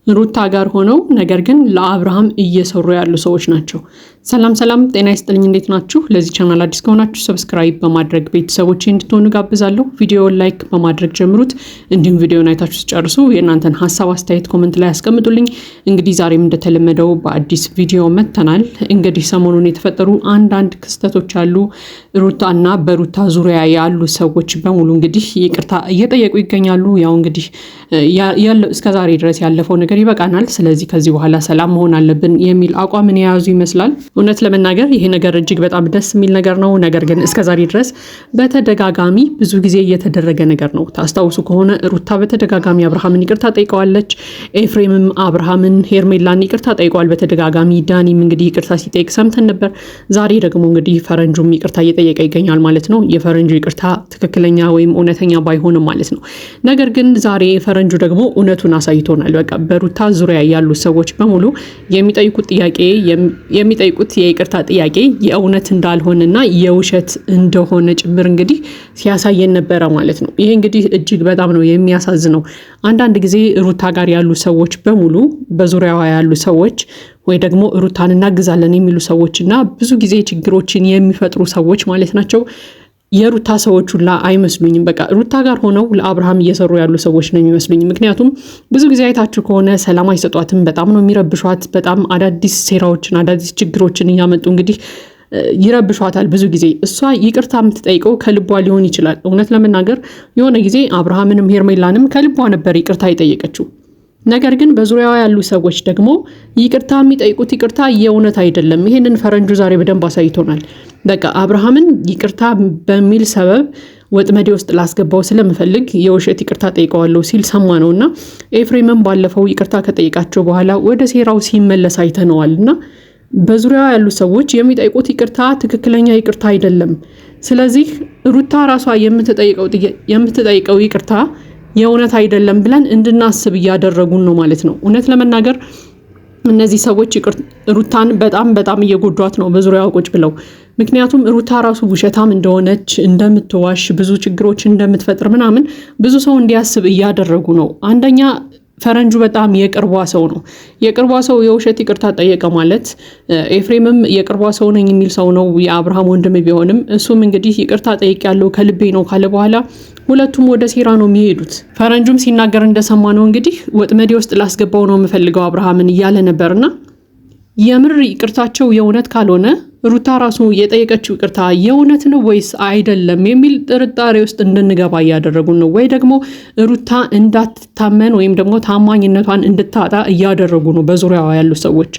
ሩታ ጋር ሆነው ነገር ግን ለአብርሃም እየሰሩ ያሉ ሰዎች ናቸው። ሰላም ሰላም፣ ጤና ይስጥልኝ። እንዴት ናችሁ? ለዚህ ቻናል አዲስ ከሆናችሁ subscribe በማድረግ ቤተሰቦች እንድትሆኑ ጋብዛለሁ። ቪዲዮውን like በማድረግ ጀምሩት። እንዲሁም ቪዲዮውን አይታችሁ ሲጨርሱ የእናንተን ሀሳብ አስተያየት comment ላይ ያስቀምጡልኝ። እንግዲህ ዛሬም እንደተለመደው በአዲስ ቪዲዮ መጥተናል። እንግዲህ ሰሞኑን የተፈጠሩ አንዳንድ ክስተቶች አሉ። ሩታና በሩታ ዙሪያ ያሉ ሰዎች በሙሉ እንግዲህ ይቅርታ እየጠየቁ ይገኛሉ። ያው እንግዲህ እስከዛሬ ድረስ ያለፈው ነገር ይበቃናል፣ ስለዚህ ከዚህ በኋላ ሰላም መሆን አለብን የሚል አቋምን የያዙ ይመስላል። እውነት ለመናገር ይሄ ነገር እጅግ በጣም ደስ የሚል ነገር ነው። ነገር ግን እስከዛሬ ድረስ በተደጋጋሚ ብዙ ጊዜ እየተደረገ ነገር ነው። ታስታውሱ ከሆነ ሩታ በተደጋጋሚ አብርሃምን ይቅርታ ጠይቀዋለች። ኤፍሬምም አብርሃምን፣ ሄርሜላን ይቅርታ ጠይቀዋል በተደጋጋሚ። ዳኒም እንግዲህ ይቅርታ ሲጠይቅ ሰምተን ነበር። ዛሬ ደግሞ እንግዲህ ፈረንጁም ይቅርታ እየጠየቀ ይገኛል ማለት ነው። የፈረንጁ ይቅርታ ትክክለኛ ወይም እውነተኛ ባይሆንም ማለት ነው። ነገር ግን ዛሬ ፈረንጁ ደግሞ እውነቱን አሳይቶናል። በቃ በሩታ ዙሪያ ያሉ ሰዎች በሙሉ የሚጠይቁት ጥያቄ የሚጠይቁት የይቅርታ ጥያቄ የእውነት እንዳልሆነና የውሸት እንደሆነ ጭምር እንግዲህ ሲያሳየን ነበረ ማለት ነው። ይሄ እንግዲህ እጅግ በጣም ነው የሚያሳዝነው። አንዳንድ ጊዜ ሩታ ጋር ያሉ ሰዎች በሙሉ በዙሪያዋ ያሉ ሰዎች ወይ ደግሞ ሩታን እናግዛለን የሚሉ ሰዎች እና ብዙ ጊዜ ችግሮችን የሚፈጥሩ ሰዎች ማለት ናቸው የሩታ ሰዎች ሁላ አይመስሉኝም። በቃ ሩታ ጋር ሆነው ለአብርሃም እየሰሩ ያሉ ሰዎች ነው የሚመስሉኝ። ምክንያቱም ብዙ ጊዜ አይታችሁ ከሆነ ሰላም አይሰጧትም። በጣም ነው የሚረብሿት። በጣም አዳዲስ ሴራዎችን፣ አዳዲስ ችግሮችን እያመጡ እንግዲህ ይረብሿታል። ብዙ ጊዜ እሷ ይቅርታ የምትጠይቀው ከልቧ ሊሆን ይችላል። እውነት ለመናገር የሆነ ጊዜ አብርሃምንም ሄርሜላንም ከልቧ ነበር ይቅርታ የጠየቀችው። ነገር ግን በዙሪያዋ ያሉ ሰዎች ደግሞ ይቅርታ የሚጠይቁት ይቅርታ የእውነት አይደለም። ይሄንን ፈረንጁ ዛሬ በደንብ አሳይቶናል። በቃ አብርሃምን ይቅርታ በሚል ሰበብ ወጥመዴ ውስጥ ላስገባው ስለምፈልግ የውሸት ይቅርታ ጠይቀዋለሁ ሲል ሰማ ነው እና ኤፍሬምም ባለፈው ይቅርታ ከጠይቃቸው በኋላ ወደ ሴራው ሲመለስ አይተነዋል እና በዙሪያዋ ያሉ ሰዎች የሚጠይቁት ይቅርታ ትክክለኛ ይቅርታ አይደለም። ስለዚህ ሩታ ራሷ የምትጠይቀው ይቅርታ የእውነት አይደለም ብለን እንድናስብ እያደረጉን ነው ማለት ነው። እውነት ለመናገር እነዚህ ሰዎች ሩታን በጣም በጣም እየጎዷት ነው በዙሪያዋ ቁጭ ብለው። ምክንያቱም ሩታ ራሱ ውሸታም እንደሆነች፣ እንደምትዋሽ፣ ብዙ ችግሮች እንደምትፈጥር ምናምን ብዙ ሰው እንዲያስብ እያደረጉ ነው። አንደኛ ፈረንጁ በጣም የቅርቧ ሰው ነው። የቅርቧ ሰው የውሸት ይቅርታ ጠየቀ ማለት ኤፍሬምም የቅርቧ ሰው ነኝ የሚል ሰው ነው፣ የአብርሃም ወንድም ቢሆንም እሱም እንግዲህ ይቅርታ ጠይቄያለሁ ከልቤ ነው ካለ በኋላ ሁለቱም ወደ ሴራ ነው የሚሄዱት። ፈረንጁም ሲናገር እንደሰማ ነው እንግዲህ ወጥመዴ ውስጥ ላስገባው ነው የምፈልገው አብርሃምን እያለ ነበርና የምር ይቅርታቸው የእውነት ካልሆነ ሩታ ራሱ የጠየቀችው ይቅርታ የእውነት ነው ወይስ አይደለም የሚል ጥርጣሬ ውስጥ እንድንገባ እያደረጉን ነው። ወይ ደግሞ ሩታ እንዳትታመን ወይም ደግሞ ታማኝነቷን እንድታጣ እያደረጉ ነው በዙሪያዋ ያሉ ሰዎች።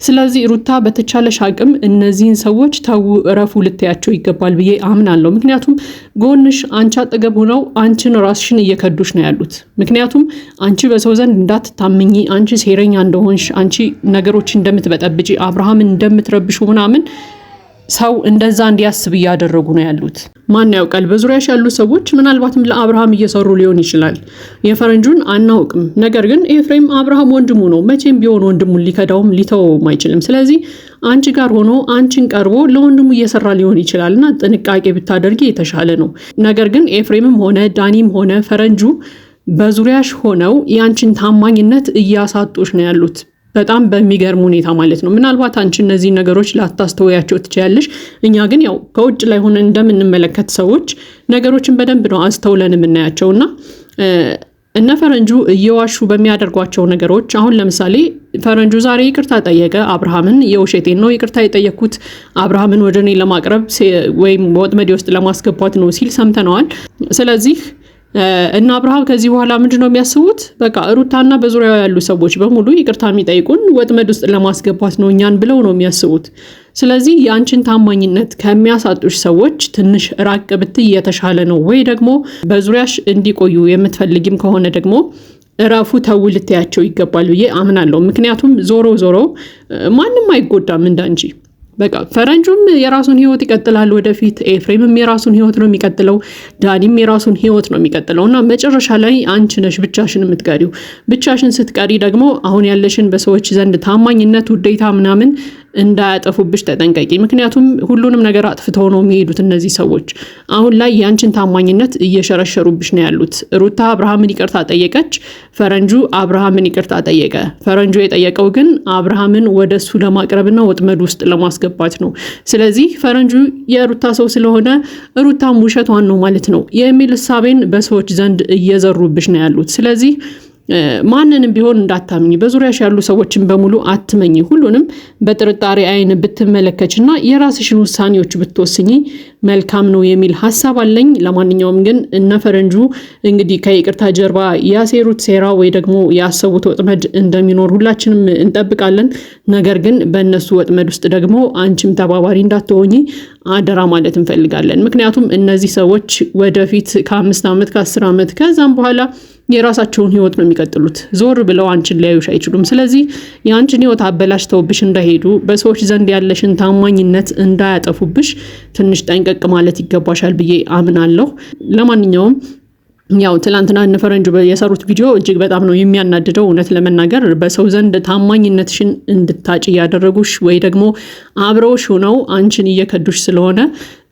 ስለዚህ ሩታ በተቻለሽ አቅም እነዚህን ሰዎች ተው፣ እረፉ ልትያቸው ይገባል ብዬ አምናለሁ። ምክንያቱም ጎንሽ አንቺ አጠገብ ሆነው አንቺን ራስሽን እየከዱሽ ነው ያሉት። ምክንያቱም አንቺ በሰው ዘንድ እንዳትታመኚ፣ አንቺ ሴረኛ እንደሆንሽ፣ አንቺ ነገሮች እንደምትበጠብጪ፣ አብርሃምን እንደምትረብሹ ምናምን ሰው እንደዛ እንዲያስብ እያደረጉ ነው ያሉት። ማን ያውቃል? በዙሪያሽ ያሉ ሰዎች ምናልባትም ለአብርሃም እየሰሩ ሊሆን ይችላል። የፈረንጁን አናውቅም። ነገር ግን ኤፍሬም አብርሃም ወንድሙ ነው። መቼም ቢሆን ወንድሙን ሊከዳውም ሊተወውም አይችልም። ስለዚህ አንቺ ጋር ሆኖ አንቺን ቀርቦ ለወንድሙ እየሰራ ሊሆን ይችላል እና ጥንቃቄ ብታደርጊ የተሻለ ነው። ነገር ግን ኤፍሬምም ሆነ ዳኒም ሆነ ፈረንጁ በዙሪያሽ ሆነው የአንቺን ታማኝነት እያሳጡሽ ነው ያሉት። በጣም በሚገርም ሁኔታ ማለት ነው። ምናልባት አንቺ እነዚህ ነገሮች ላታስተውያቸው ትችያለሽ። እኛ ግን ያው ከውጭ ላይ ሆነን እንደምንመለከት ሰዎች ነገሮችን በደንብ ነው አስተውለን የምናያቸው እና እነ ፈረንጁ እየዋሹ በሚያደርጓቸው ነገሮች አሁን ለምሳሌ ፈረንጁ ዛሬ ይቅርታ ጠየቀ አብርሃምን። የውሸቴን ነው ይቅርታ የጠየቅኩት አብርሃምን ወደ እኔ ለማቅረብ ወይም ወጥመዴ ውስጥ ለማስገባት ነው ሲል ሰምተነዋል። ስለዚህ እና አብርሃም ከዚህ በኋላ ምንድን ነው የሚያስቡት? በቃ ሩታና በዙሪያው ያሉ ሰዎች በሙሉ ይቅርታ የሚጠይቁን ወጥመድ ውስጥ ለማስገባት ነው እኛን ብለው ነው የሚያስቡት። ስለዚህ የአንቺን ታማኝነት ከሚያሳጡሽ ሰዎች ትንሽ ራቅ ብትይ የተሻለ ነው። ወይ ደግሞ በዙሪያሽ እንዲቆዩ የምትፈልጊም ከሆነ ደግሞ እረፉ፣ ተው ልትያቸው ይገባል ብዬ አምናለሁ። ምክንያቱም ዞሮ ዞሮ ማንም አይጎዳም እንዳንቺ በቃ ፈረንጁም የራሱን ህይወት ይቀጥላል ወደፊት። ኤፍሬምም የራሱን ህይወት ነው የሚቀጥለው። ዳኒም የራሱን ህይወት ነው የሚቀጥለው እና መጨረሻ ላይ አንቺ ነሽ ብቻሽን የምትቀሪው። ብቻሽን ስትቀሪ ደግሞ አሁን ያለሽን በሰዎች ዘንድ ታማኝነት፣ ውዴታ ምናምን እንዳያጠፉብሽ ተጠንቀቂ። ምክንያቱም ሁሉንም ነገር አጥፍተው ነው የሚሄዱት እነዚህ ሰዎች። አሁን ላይ ያንቺን ታማኝነት እየሸረሸሩብሽ ነው ያሉት። ሩታ አብርሃምን ይቅርታ ጠየቀች፣ ፈረንጁ አብርሃምን ይቅርታ ጠየቀ። ፈረንጁ የጠየቀው ግን አብርሃምን ወደ እሱ ለማቅረብና ወጥመድ ውስጥ ለማስገባት ነው። ስለዚህ ፈረንጁ የሩታ ሰው ስለሆነ ሩታም ውሸቷን ነው ማለት ነው የሚል እሳቤን በሰዎች ዘንድ እየዘሩብሽ ነው ያሉት። ስለዚህ ማንንም ቢሆን እንዳታምኝ፣ በዙሪያሽ ያሉ ሰዎችን በሙሉ አትመኝ። ሁሉንም በጥርጣሬ አይን ብትመለከችና የራስሽን ውሳኔዎች ብትወስኝ መልካም ነው የሚል ሀሳብ አለኝ። ለማንኛውም ግን እነ ፈረንጁ እንግዲህ ከይቅርታ ጀርባ ያሴሩት ሴራ ወይ ደግሞ ያሰቡት ወጥመድ እንደሚኖር ሁላችንም እንጠብቃለን። ነገር ግን በእነሱ ወጥመድ ውስጥ ደግሞ አንቺም ተባባሪ እንዳትሆኚ አደራ ማለት እንፈልጋለን። ምክንያቱም እነዚህ ሰዎች ወደፊት ከ5 ዓመት ከ10 ዓመት ከዛም በኋላ የራሳቸውን ህይወት ነው የሚቀጥሉት። ዞር ብለው አንቺን ሊያዩሽ አይችሉም። ስለዚህ የአንቺን ህይወት አበላሽተውብሽ እንዳይሄዱ፣ በሰዎች ዘንድ ያለሽን ታማኝነት እንዳያጠፉብሽ ትንሽ ጠንቀቅ ማለት ይገባሻል ብዬ አምናለሁ። ለማንኛውም ያው ትላንትና እነ ፈረንጁ የሰሩት ቪዲዮ እጅግ በጣም ነው የሚያናድደው። እውነት ለመናገር በሰው ዘንድ ታማኝነትሽን እንድታጭ እያደረጉሽ ወይ ደግሞ አብረውሽ ሆነው አንቺን እየከዱሽ ስለሆነ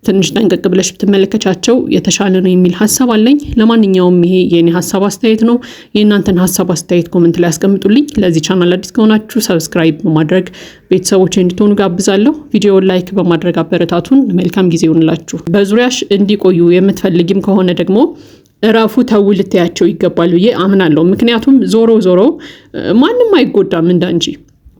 ትንሽ ጠንቀቅ ብለሽ ብትመለከቻቸው የተሻለ ነው የሚል ሀሳብ አለኝ። ለማንኛውም ይሄ የኔ ሀሳብ አስተያየት ነው። የእናንተን ሀሳብ አስተያየት comment ላይ ያስቀምጡልኝ። ለዚህ ቻናል አዲስ ከሆናችሁ subscribe በማድረግ ቤተሰቦች እንድትሆኑ ጋብዛለሁ። ቪዲዮውን like በማድረግ አበረታቱን። መልካም ጊዜ ይሁንላችሁ። በዙሪያሽ እንዲቆዩ የምትፈልጊም ከሆነ ደግሞ እረፉ፣ ተው ልትያቸው ይገባል ብዬ አምናለሁ። ምክንያቱም ዞሮ ዞሮ ማንም አይጎዳም እንዳንቺ።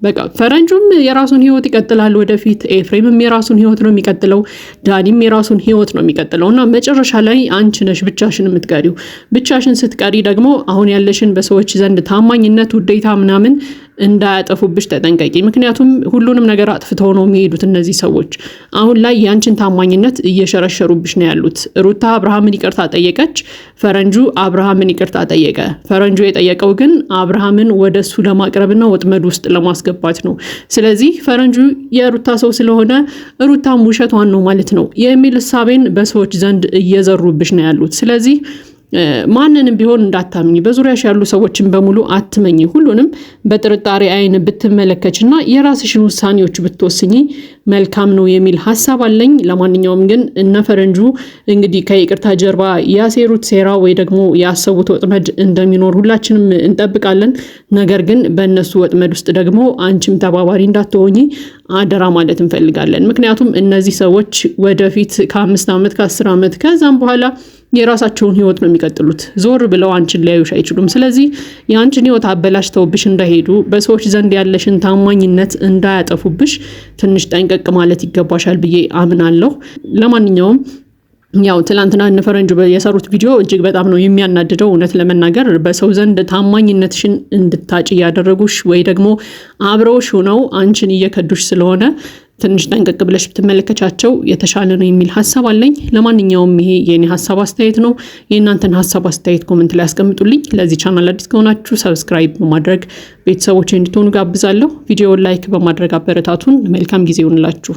በቃ ፈረንጁም የራሱን ህይወት ይቀጥላል ወደፊት፣ ኤፍሬምም የራሱን ህይወት ነው የሚቀጥለው፣ ዳኒም የራሱን ህይወት ነው የሚቀጥለው እና መጨረሻ ላይ አንቺ ነሽ ብቻሽን የምትቀሪው። ብቻሽን ስትቀሪ ደግሞ አሁን ያለሽን በሰዎች ዘንድ ታማኝነት፣ ውዴታ ምናምን እንዳያጠፉብሽ ተጠንቀቂ። ምክንያቱም ሁሉንም ነገር አጥፍተው ነው የሚሄዱት እነዚህ ሰዎች። አሁን ላይ ያንቺን ታማኝነት እየሸረሸሩብሽ ነው ያሉት። ሩታ አብርሃምን ይቅርታ ጠየቀች፣ ፈረንጁ አብርሃምን ይቅርታ ጠየቀ። ፈረንጁ የጠየቀው ግን አብርሃምን ወደ እሱ ለማቅረብና ወጥመድ ውስጥ ለማስገባት ነው። ስለዚህ ፈረንጁ የሩታ ሰው ስለሆነ ሩታም ውሸቷን ነው ማለት ነው የሚል እሳቤን በሰዎች ዘንድ እየዘሩብሽ ነው ያሉት። ስለዚህ ማንንም ቢሆን እንዳታምኝ፣ በዙሪያሽ ያሉ ሰዎችን በሙሉ አትመኝ። ሁሉንም በጥርጣሬ አይን ብትመለከችና የራስሽን ውሳኔዎች ብትወስኝ መልካም ነው የሚል ሀሳብ አለኝ። ለማንኛውም ግን እነ ፈረንጁ እንግዲህ ከይቅርታ ጀርባ ያሴሩት ሴራ ወይ ደግሞ ያሰቡት ወጥመድ እንደሚኖር ሁላችንም እንጠብቃለን። ነገር ግን በእነሱ ወጥመድ ውስጥ ደግሞ አንቺም ተባባሪ እንዳትሆኚ አደራ ማለት እንፈልጋለን። ምክንያቱም እነዚህ ሰዎች ወደፊት ከ5 ዓመት ከ10 ዓመት ከዛም በኋላ የራሳቸውን ህይወት ነው የሚቀጥሉት። ዞር ብለው አንቺን ሊያዩሽ አይችሉም። ስለዚህ የአንቺን ህይወት አበላሽተውብሽ እንዳይሄዱ፣ በሰዎች ዘንድ ያለሽን ታማኝነት እንዳያጠፉብሽ ትንሽ ጠንቀቅ ማለት ይገባሻል ብዬ አምናለሁ። ለማንኛውም ያው ትላንትና እነ ፈረንጁ የሰሩት ቪዲዮ እጅግ በጣም ነው የሚያናድደው። እውነት ለመናገር በሰው ዘንድ ታማኝነትሽን እንድታጭ እያደረጉሽ ወይ ደግሞ አብረውሽ ሆነው አንቺን እየከዱሽ ስለሆነ ትንሽ ጠንቀቅ ብለሽ ብትመለከቻቸው የተሻለ ነው የሚል ሀሳብ አለኝ። ለማንኛውም ይሄ የኔ ሀሳብ አስተያየት ነው። የእናንተን ሀሳብ አስተያየት comment ላይ አስቀምጡልኝ። ለዚህ ቻናል አዲስ ከሆናችሁ subscribe በማድረግ ቤተሰቦች እንድትሆኑ ጋብዛለሁ። ቪዲዮውን like በማድረግ አበረታቱን። መልካም ጊዜ ይሁንላችሁ።